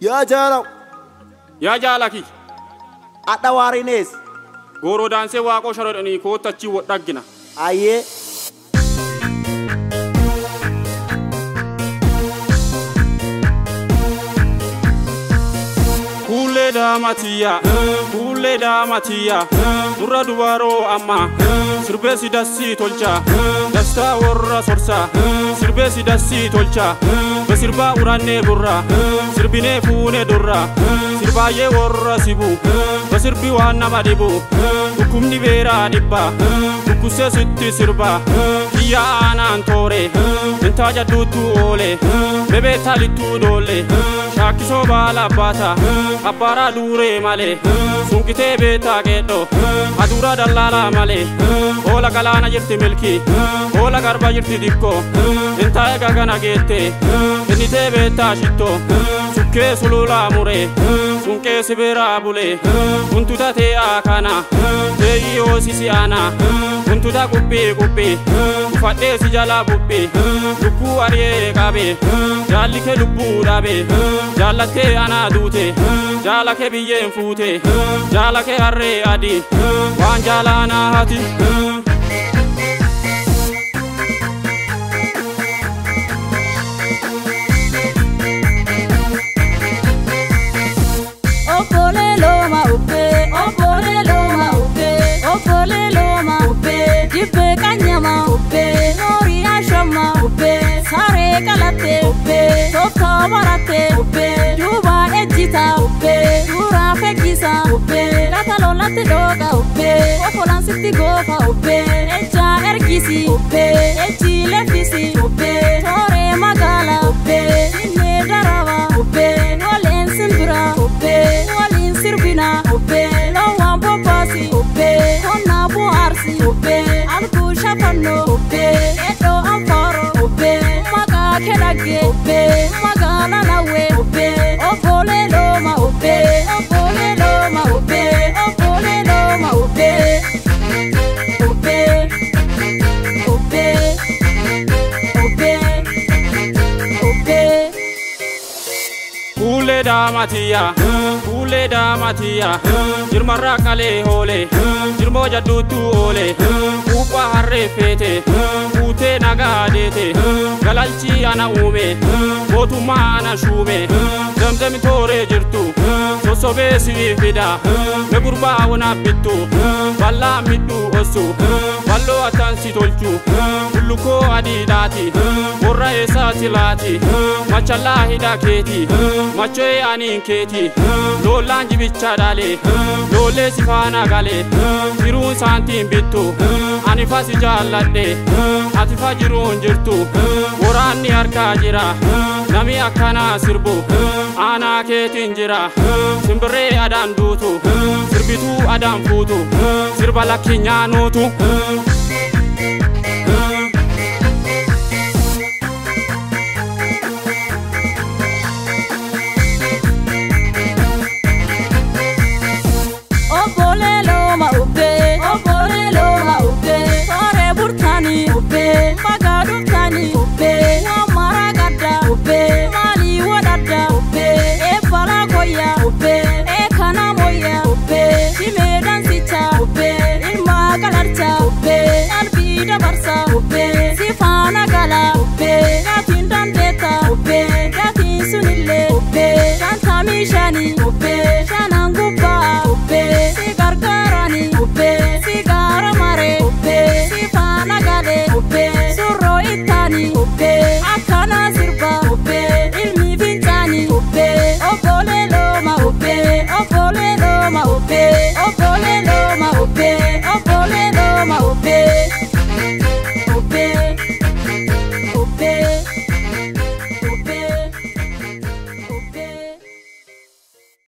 Yaa jaalaw. Yaa jaalaki. Adha waarinees. Gooroo daansee waaqoo sharodhanii kootta achii wodhaggina. Ayyee. Kuulee daamatiyya, kuulee daamatiyya, durra dubaroo amma, sirbeessi dassii tolcha, dastaa warra sorsa, sirbeessi dassii tolcha, besirbaa urannee gurra, sirbinee fuunee durra, sirbaayyee warra sibu, besirbi waan nama dhibu, dhukkubni beeraa dhibba, dhukkubsee sitti sirba, kiyya aanaan toore, intaa jadduuttuu oole, bebeettaa littuu doolle, shaakisoo baala baata, abbaaraa duuree malee, sunqitee beetaa qeedhoo, aduuraa dallaalaa malee, hoola galaana jirti milki, hoola garba jirti dikkoo, intaa eega gana geette, innitee beetaa shittoo, sukkee sululaa muree, sunqee sibiraa bulee, kuntuta tee'aa kana, tee'ii hoosisi ana, kuntuta quphii quphii, ufadhee si jalaa buphii, lukkuu ari'ee qabee, jaalli kee lubbuu dhabee, jaallattee anaa duute, jaala kee biyyeen fuute, jaala kee harree adii, waan jaalaanaa hati. Obbolee looma ubbee, obbolee looma ubbee, obbolee looma ubbee, jibbee qanyama ubbee, noorii ashama ubbee, saree qalattee ubbee, tooftaa barattee ubbee, duubaa ejjita ubbee, duuraa fekkisa ubbee, lafa lolatti dhooqa ubbee, okolaan goofa ubbee, ejjaa ergisi ubbee, ejji leffisi ubbee, tooree magaala ubbee, innee daraba ubbee, waleen simbira ubbee, waliin sirbina ubbee, loowwan bobbaasi ubbee, qonnaa bu'aarsi ubbee, arguu shafannoo ubbee, edhoo anfaaro ubbee, maqaa kedhagge ubbee, magaala nawwee ubbee, obbolee looma ubbee, obbolee looma ubbee, obbolee looma ubbee, ubbee, ubbee, ubbee, ubbee. Kuulee daamatiyya, kuulee daamatiyya, jirmarraa qalee hoole, jirmoo jadduuttuu oole, kuuphaa harree feete, kuutee nagaa deete, galalchii ana uume, mootummaa ana shuume, damdami tooree jirtu, sossobee siif fida, me gurbaa wanaaf bittu, bal'aa midhuu ossu, balloo attan si tolchu, bullukkoo adiidhaati, warra eessaati laati, machallaa hidhaa keeti, macho'ee aniin keeti, loollaan jibicha dhaale, loollee si faana gale, jiruun saantiin bittu, ani fa si jaalladhe, ati fa jiruun jirtu, waraanni harkaa jira, nami akkanaa sirbu, aanaa keetiin jira, simbirree adaan duutu, sirbituu adaan fuutu, sirba lakki nyaanuutu.